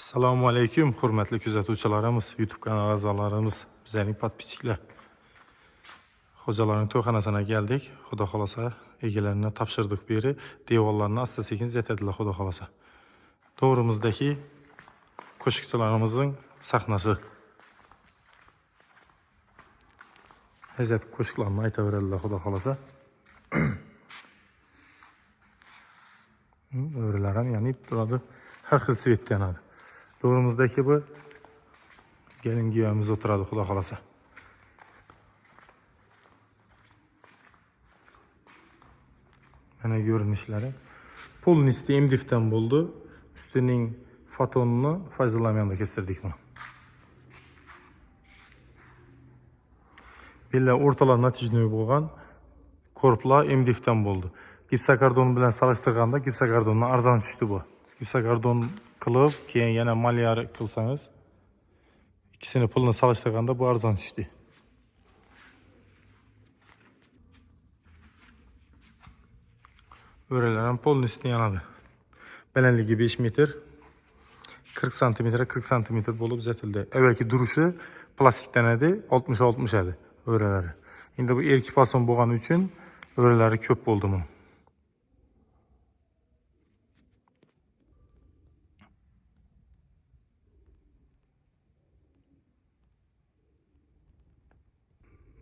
Assalomu alaykum hurmatli kuzatuvchilarimiz, YouTube kanal a'zolarimiz, bizlarning podpischilar. Xo'jalarning to'yxonasina keldik. Xudo xolasa egalarini topshirdik beri. Devorlarni asta sekin tuzatadilar xudo xolasa. To'g'rimizdagi qo'shiqchilarimizning sahnasi. Hazrat qo'shiqlarni aytaveradilar xudo xolasa. O'rilar ham yonib turadi. Har xil svetda yonadi. To'g'rimizdagi bu gelin kuyovimiz o'tiradi xudo xolasa. Mana ko'rinishlari. Polnisti MDF'dan bo'ldi. Üstüning fatonini Fayzullamyonda kestirdik buni. Bella o'rtalar natijnoy bo'lgan korplar MDF'dan bo'ldi. Gipsokardon bilan solishtirganda gipsokardondan arzon tushdi bu. Gipsokardon qilib, keyin yana malyar qilsangiz, ikkisini pulini solishtirganda bu arzon tushdi. O'ralar ham polnisti yonadi. Balandligi 5 metr, 40 santimetre 40 santimetre bo'lib uzatildi. Avvalgi durishi plastikdan edi, 60-60 edi o'ralari. Endi bu erki fason bo'lgani uchun o'ralari ko'p bo'ldi buni.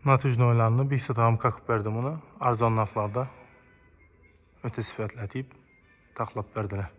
Natujnoylarni bir ham qoqib berdim uni. Arzon narxlarda o'ta sifatli deb taxlab berdilar.